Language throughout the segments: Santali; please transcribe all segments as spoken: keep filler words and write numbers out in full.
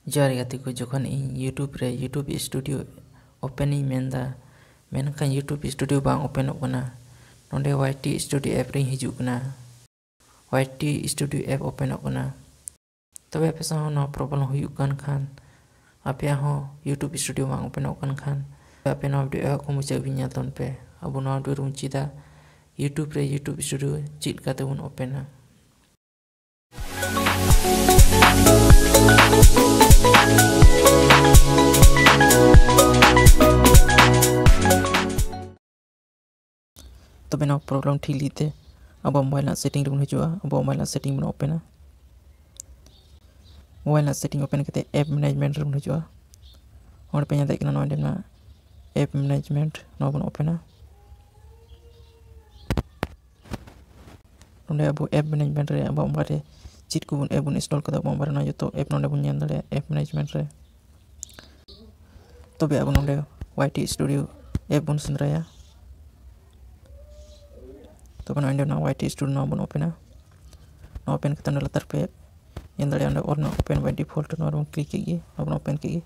ᱡᱚᱦᱟᱨ ᱜᱮ ᱜᱟᱛᱮ ᱠᱚ, ᱡᱚᱠᱷᱚᱱ ᱤᱧ YouTube ᱨᱮ YouTube Studio open ᱤᱧ ᱢᱮᱱᱫᱟ, ᱢᱮᱱᱠᱷᱟᱱ YouTube Studio ᱵᱟᱝ openᱚᱜ ᱠᱟᱱᱟ᱾ ᱱᱚᱰᱮ Y T Studio app ᱨᱤᱧ ᱦᱤᱡᱩᱜ ᱠᱟᱱᱟ᱾ Y T Studio app openᱚᱜ ᱠᱟᱱᱟ᱾ ᱛᱚᱵᱮ ᱟᱯᱮ ᱥᱟᱶ ᱦᱚᱸ ᱱᱚᱣᱟ problem ᱦᱩᱭᱩᱜ ᱠᱟᱱ ᱠᱷᱟᱱ, ᱟᱯᱮᱭᱟᱜ ᱦᱚᱸ YouTube Studio ᱵᱟᱝ openᱚᱜ ᱠᱟᱱ ᱠᱷᱟᱱ, ᱟᱯᱮ ᱱᱚᱣᱟ video ᱮᱦᱚᱵ ᱠᱷᱚᱱ ᱢᱩᱪᱟᱹᱫ ᱦᱟᱹᱵᱤᱡ ᱧᱮᱞ ᱛᱟᱵᱚᱱ ᱯᱮ᱾ ᱟᱵᱚ ᱱᱚᱣᱟ video ᱨᱮᱵᱚᱱ ᱪᱮᱫᱟ YouTube ᱨᱮ YouTube Studio ᱪᱮᱫ ᱠᱟᱛᱮ ᱵᱚᱱ openᱟ᱾ ᱛᱚᱵᱮ ᱱᱚᱣᱟ problem ᱴᱷᱤᱠ ᱞᱟᱹᱜᱤᱫ ᱛᱮ ᱟᱵᱚ mobile ᱨᱮᱱᱟᱜ setting ᱨᱮᱵᱚᱱ ᱦᱤᱡᱩᱜᱼᱟ᱾ ᱟᱵᱚ mobile ᱨᱮᱱᱟᱜ setting ᱵᱚᱱ openᱟ᱾ Mobile ᱨᱮᱱᱟᱜ setting open ᱠᱟᱛᱮ app management ᱨᱮᱵᱚᱱ ᱦᱤᱡᱩᱜᱼᱟ᱾ ᱚᱸᱰᱮ ᱯᱮ ᱧᱮᱞ ᱫᱟᱲᱮᱭᱟᱜ ᱠᱟᱱᱟ, ᱱᱚᱣᱟ ᱢᱮᱱᱟᱜᱼᱟ app management, ᱱᱚᱣᱟ ᱵᱚᱱ openᱟ᱾ ᱱᱚᱰᱮ ᱟᱵᱚ app management ᱨᱮ ᱟᱵᱚᱣᱟᱜ mobile ᱨᱮ ᱪᱮᱫ ᱠᱚᱵᱚᱱ app ᱵᱚᱱ install ᱠᱟᱫᱟ, ᱟᱵᱚᱣᱟᱜ mobile ᱨᱮ ᱚᱱᱟ ᱡᱚᱛᱚ app ᱱᱚᱰᱮ ᱵᱚᱱ ᱧᱮᱞ ᱫᱟᱲᱮᱭᱟᱜᱼᱟ app management ᱨᱮ᱾ ᱛᱚᱵᱮ ᱟᱵᱚ ᱱᱚᱰᱮ Y T Studio app ᱵᱚᱱ ᱥᱮᱸᱫᱽᱨᱟᱭᱟ᱾ ᱛᱚᱵᱮ ᱱᱚᱰᱮ ᱚᱱᱟ Y T Studio ᱱᱚᱣᱟ ᱵᱚᱱ openᱟ᱾ ᱱᱚᱣᱟ open ᱠᱟᱛᱮ ᱚᱸᱰᱮ ᱞᱟᱛᱟᱨ ᱯᱮ ᱧᱮᱞ ᱫᱟᱲᱮᱭᱟᱜᱼᱟ, ᱚᱸᱰᱮ ᱚᱞ ᱢᱮᱱᱟᱜᱼᱟ open by default, ᱱᱚᱣᱟ ᱨᱮᱵᱚᱱ click ᱠᱮᱫ ᱜᱮ, ᱟᱵᱚ ᱵᱚᱱ open ᱠᱮᱫ ᱜᱮ᱾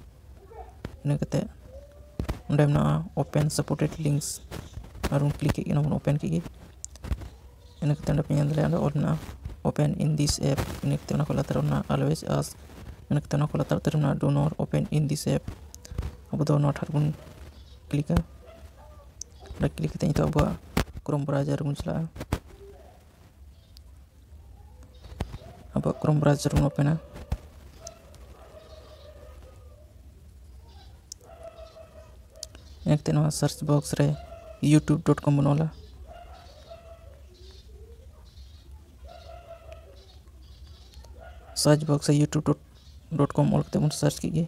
ᱤᱱᱟᱹ ᱠᱟᱛᱮ ᱚᱸᱰᱮ ᱢᱮᱱᱟᱜᱼᱟ open supported links, ᱟᱨ ᱵᱚᱱ click ᱠᱮᱫ ᱜᱮ, ᱚᱱᱟ ᱵᱚᱱ open ᱠᱮᱫ ᱜᱮ᱾ ᱤᱱᱟᱹ ᱠᱟᱛᱮ ᱚᱸᱰᱮ ᱯᱮ ᱧᱮᱞ ᱫᱟᱲᱮᱭᱟᱜᱼᱟ, ᱚᱸᱰᱮ ᱚᱞ ᱢᱮᱱᱟᱜᱼᱟ open in this app᱾ ᱤᱱᱟᱹ ᱠᱟᱛᱮ ᱚᱱᱟ ᱠᱷᱚᱱ ᱞᱟᱛᱟᱨ ᱚᱞ ᱢᱮᱱᱟᱜᱼᱟ always ask᱾ ᱤᱱᱟᱹ ᱠᱟᱛᱮ ᱚᱱᱟ ᱠᱷᱚᱱ ᱞᱟᱛᱟᱨ ᱩᱛᱟᱹᱨ ᱢᱮᱱᱟᱜᱼᱟ do not open in this app᱾ ᱟᱵᱚ ᱫᱚ ᱱᱚᱣᱟ ᱴᱷᱟᱨ ᱵᱚᱱ clickᱟ᱾ ᱚᱸᱰᱮ click ᱠᱟᱛᱮ ᱱᱤᱛᱚᱜ ᱟᱵᱚᱣᱟᱜ Chrome browser ᱨᱮᱵᱚᱱ ᱪᱟᱞᱟᱜᱼᱟ᱾ ᱟᱵᱚᱣᱟᱜ Chrome browser ᱵᱚᱱ openᱟ᱾ ᱤᱱᱟᱹ ᱠᱟᱛᱮ ᱱᱚᱣᱟ search box ᱨᱮ youtube dot com ᱵᱚᱱ ᱚᱞᱟ᱾ Search box ᱨᱮ youtube dot com ᱚᱞ ᱠᱟᱛᱮ ᱵᱚᱱ search ᱠᱮᱫ ᱜᱮ᱾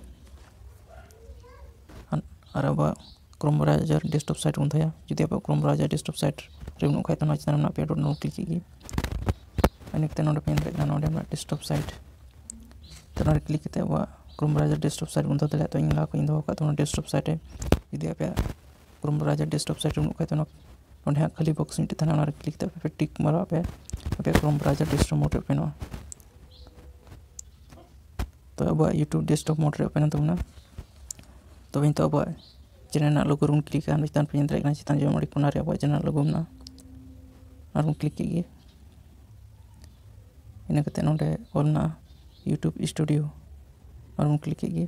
ᱟᱨ ᱟᱵᱚᱣᱟᱜ Chrome browser desktop site ᱵᱚᱱ ᱫᱚᱦᱚᱭᱟ᱾ ᱡᱩᱫᱤ ᱟᱵᱚᱣᱟᱜ Chrome browser desktop site ᱨᱮ ᱵᱟᱹᱱᱩᱜ ᱠᱷᱟᱡ, ᱛᱚ ᱱᱚᱣᱟ ᱪᱮᱛᱟᱱ ᱨᱮ ᱢᱮᱱᱟᱜ ᱯᱮᱭᱟ dot ᱱᱚᱣᱟ click ᱠᱮᱫ ᱜᱮ᱾ ᱤᱱᱟᱹ ᱠᱟᱛᱮ ᱱᱚᱰᱮ ᱯᱮ ᱧᱮᱞ ᱫᱟᱲᱮᱭᱟᱜ ᱠᱟᱱᱟ, ᱱᱚᱰᱮ ᱢᱮᱱᱟᱜᱼᱟ desktop site᱾ ᱛᱚ ᱱᱚᱰᱮ click ᱠᱟᱛᱮ ᱟᱵᱚᱣᱟᱜ Chrome browser desktop site ᱵᱚᱱ ᱫᱚᱦᱚ ᱫᱟᱲᱮᱭᱟᱜᱼᱟ᱾ ᱛᱚ ᱤᱧ ᱞᱟᱦᱟ ᱠᱷᱚᱱ ᱤᱧ ᱫᱚᱦᱚ ᱠᱟᱜ ᱛᱟᱵᱚᱱᱟ desktop site ᱨᱮ᱾ ᱡᱩᱫᱤ ᱟᱯᱮᱭᱟᱜ Chrome browser desktop site ᱨᱮ ᱵᱟᱹᱱᱩᱜ ᱠᱷᱟᱡ, ᱛᱚ ᱱᱚᱰᱮ ᱦᱟᱸᱜ ᱠᱷᱟᱹᱞᱤ box ᱢᱤᱫᱴᱮᱡ ᱛᱟᱦᱮᱱᱟ, ᱚᱱᱟ ᱨᱮ click ᱠᱟᱛᱮ ᱟᱯᱮ ᱯᱮ tick ᱢᱟᱨᱟᱣ ᱟᱯᱮ, ᱟᱯᱮᱭᱟᱜ Chrome browser desktop mode ᱨᱮ openᱚᱜᱼᱟ᱾ ᱛᱚ ᱟᱵᱚᱣᱟᱜ YouTube desktop mode ᱨᱮ open ᱮᱱ ᱛᱟᱵᱚᱱᱟ᱾ ᱛᱚᱵᱮ ᱱᱤᱛᱚᱜ ᱟᱵᱚᱣᱟᱜ channel ᱨᱮᱱᱟᱜ logo ᱨᱮᱵᱚᱱ click ᱟ᱾ ᱪᱮᱛᱟᱱ ᱯᱮ ᱧᱮᱞ ᱫᱟᱲᱮᱭᱟᱜ ᱠᱟᱱᱟ, ᱪᱮᱛᱟᱱ ᱡᱚᱡᱚᱢ ᱟᱲᱮ ᱠᱚᱱᱟ ᱨᱮ ᱟᱵᱚᱣᱟᱜ channel logo ᱢᱮᱱᱟᱜᱼᱟ᱾ ᱟᱨ ᱵᱚᱱ click ᱠᱮᱫ ᱜᱮ᱾ ᱤᱱᱟᱹ ᱠᱟᱛᱮ ᱱᱚᱰᱮ ᱚᱞ ᱢᱮᱱᱟᱜᱼᱟ YouTube Studio, ᱟᱨ ᱵᱚᱱ click ᱠᱮᱫ ᱜᱮ᱾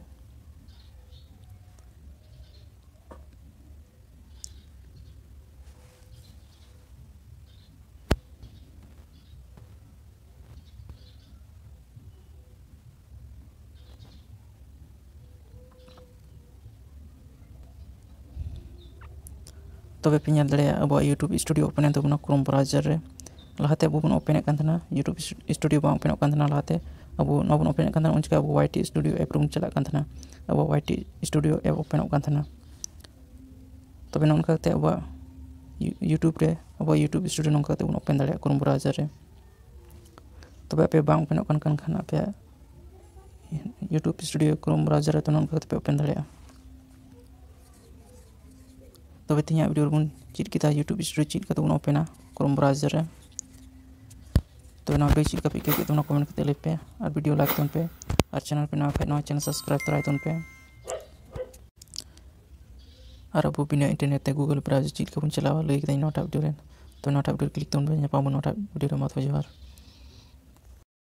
ᱛᱚᱵᱮ ᱯᱮ ᱧᱮᱞ ᱫᱟᱲᱮᱭᱟᱜᱼᱟ, ᱟᱵᱚᱣᱟᱜ YouTube Studio open ᱮᱱ ᱛᱟᱵᱚᱱᱟ Chrome browser ᱨᱮ᱾ ᱞᱟᱦᱟᱛᱮ ᱟᱵᱚ ᱵᱚᱱ open ᱮᱫ ᱠᱟᱱ ᱛᱟᱦᱮᱱᱟ, YouTube Studio ᱵᱟᱝ open ᱚᱜ ᱠᱟᱱ ᱛᱟᱦᱮᱱᱟ ᱞᱟᱦᱟᱛᱮ᱾ ᱟᱵᱚ ᱱᱚᱣᱟ ᱵᱚᱱ open ᱮᱫ ᱠᱟᱱ ᱛᱟᱦᱮᱱᱟ, ᱩᱱ ᱡᱚᱠᱷᱟᱡ ᱟᱵᱚ YT Studio app ᱨᱮᱵᱚᱱ ᱪᱟᱞᱟᱜ ᱠᱟᱱ ᱛᱟᱦᱮᱱᱟ, ᱟᱵᱚ YT Studio app open ᱚᱜ ᱠᱟᱱ ᱛᱟᱦᱮᱱᱟ᱾ ᱛᱚᱵᱮ ᱱᱚᱝᱠᱟ ᱠᱟᱛᱮ ᱟᱵᱚᱣᱟᱜ You-, YouTube ᱨᱮ, ᱟᱵᱚᱣᱟᱜ YouTube Studio ᱱᱚᱝᱠᱟ ᱠᱟᱛᱮ ᱵᱚᱱ open ᱫᱟᱲᱮᱭᱟᱜᱼᱟ Chrome browser ᱨᱮ᱾ ᱛᱚᱵᱮ ᱟᱯᱮ ᱵᱟᱝ open ᱚᱜ ᱠᱟᱱ, ᱠᱟᱱ ᱠᱷᱟᱱ ᱟᱯᱮᱭᱟᱜ YouTube Studio Chrome browser ᱨᱮ, ᱛᱚ ᱱᱚᱝᱠᱟ ᱠᱟᱛᱮ ᱯᱮ open ᱫᱟᱲᱮᱭᱟᱜᱼᱟ᱾ ᱛᱚᱵᱮ ᱛᱮᱦᱮᱧᱟᱜ video ᱨᱮᱵᱚᱱ ᱪᱮᱫ ᱠᱮᱫᱟ YouTube Studio ᱪᱮᱫ ᱠᱟᱛᱮ ᱵᱚᱱ open ᱟ Chrome browser ᱨᱮ᱾ ᱛᱚᱵᱮ ᱱᱚᱣᱟ video ᱪᱮᱫ ᱞᱮᱠᱟ ᱯᱮ ᱟᱹᱭᱠᱟᱹᱣ ᱠᱮᱫ ᱛᱟᱵᱚᱱᱟ comment ᱠᱟᱛᱮ ᱞᱟᱹᱭ ᱯᱮ, ᱟᱨ video like ᱛᱟᱵᱚᱱ ᱯᱮ, ᱟᱨ channel ᱯᱮ ᱱᱟᱣᱟ ᱠᱷᱟᱡ ᱱᱚᱣᱟ channel subscribe ᱛᱚᱨᱟᱭ ᱛᱟᱵᱚᱱ ᱯᱮ᱾ ᱟᱨ ᱟᱵᱚ ᱵᱤᱱᱟᱹ internet ᱛᱮ Google browser ᱪᱮᱫ ᱞᱮᱠᱟ ᱵᱚᱱ ᱪᱟᱞᱟᱣᱟ ᱞᱟᱹᱭ ᱠᱮᱫᱟᱹᱧ ᱱᱚᱣᱟᱴᱟᱜ video ᱨᱮ᱾ ᱛᱚ ᱱᱚᱣᱟᱴᱟᱜ video ᱨᱮ click ᱛᱟᱵᱚᱱ ᱯᱮ, ᱧᱟᱯᱟᱢ ᱟᱵᱚᱱ ᱱᱚᱣᱟᱴᱟᱜ video ᱨᱮ᱾ ᱢᱟ ᱛᱚᱵᱮ ᱡᱚᱦᱟᱨ᱾